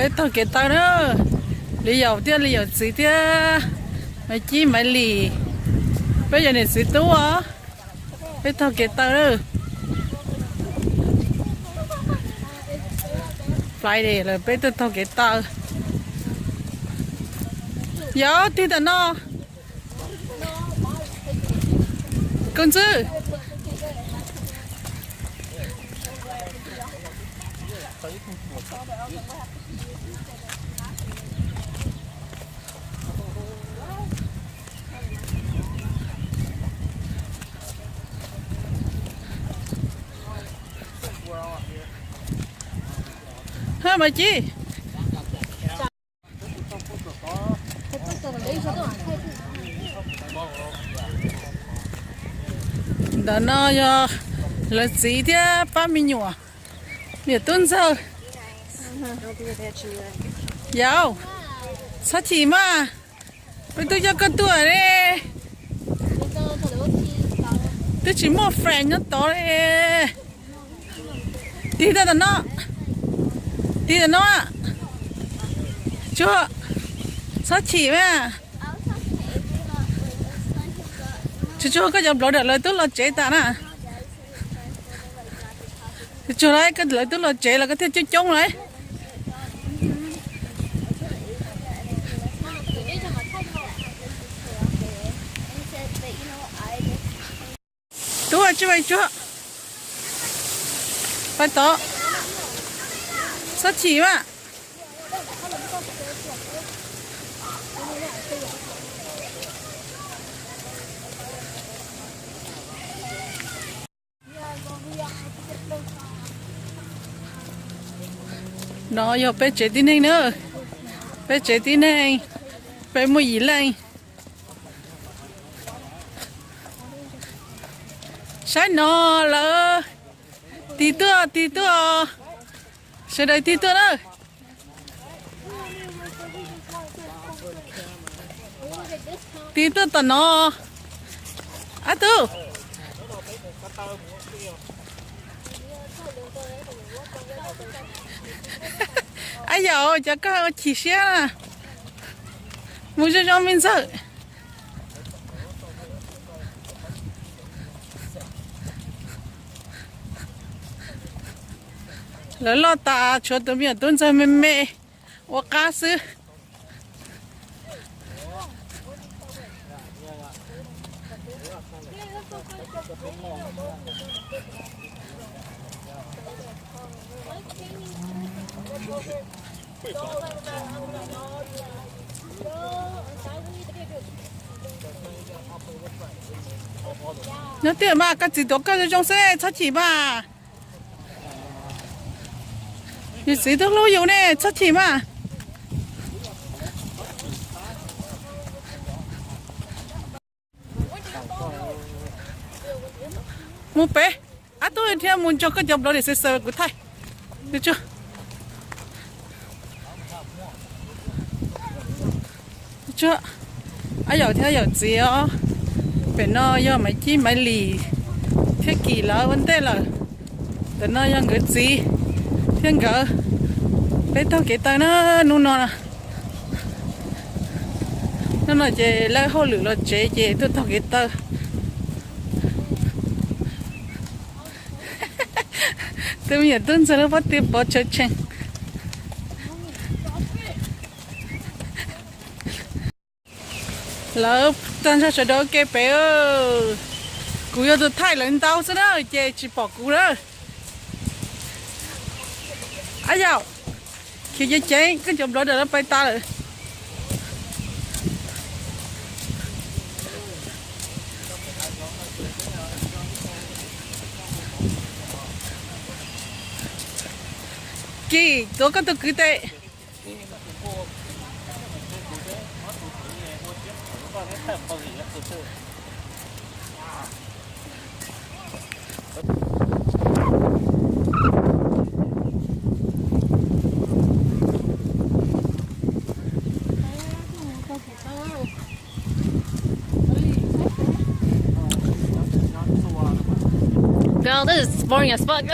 Peb taug kev taw na, Li Yaum thiab Li Yaum txiv thiab Maiv Cib Maiv Lis, peb yog niam txiv tub os. Peb taug kev taw na. Friday lawm peb tuaj taug kev taw. Yog tig tam no. Koj ntxwb. Ha Maiv Cib. Ntawm no yog lawv txiv thiab pab me nyuam, me nyuam tub ntxawg. Yauv, txhob chim mas, peb twb coj koj tuaj ne. Twb tsis muaj friend nyob tod li. Tig tau tam no, tig tam no. Tsuag, txhob chim mas. Tsuag, koj cov nplawv dawm lawv twb los tsev tas na. Tsuag, lawv twb los tsev los koj thiaj coob coob lawm. Tub, tsis pais tsuag, pais tod, txhob chim mas. No yog peb tsev tib neeg na, peb tsev tib neeg, peb muaj yim leej. Saib no lawm, tig tuaj, tig tuaj, sawv daws tig tuaj na. Tig tuaj tom no. Ab tug, ab yam, cas koj chim siab na. Mus zoo zoo me ntxawg. Lawv loj tas tshuav tus me nyuam tub ntxawg me me ua qab xwb. Nyob twj ywm mas, koj txiv tuav koj zoo zoo xwb, txhob chim mas. Yus txiv twb hlub yus ne, txhob chim mas. Mus pem, ab tug, thiab mus nrog koj cov nplawv dim xaws xaws kuv thaij. Ab yam thiab yawm txiv os. Pem no yog Maiv Cib Maiv Lis thiab Kim lawv ua ntej lawm. Ntawm no yog nkawd txiv thiab nkawd. Peb taug kev taw na, hnub no. Hnub no ces lawv hauj lwm los tsev ces tuaj taug kev taw. Tus me nyuam tub ntxawg lub pob tw pov tsawv tsees. Lawv tag nrho sawv daws ua ke pem. Kuv yog tus thaij lawv ntau xwb na, ces tsis pom kuv na. Ab yam, khiav ceev ceev, koj cov nplawv dawm lawv pais tas lawm. Kim, tuav koj tus kwv tes. Girl, this is boring as fuck.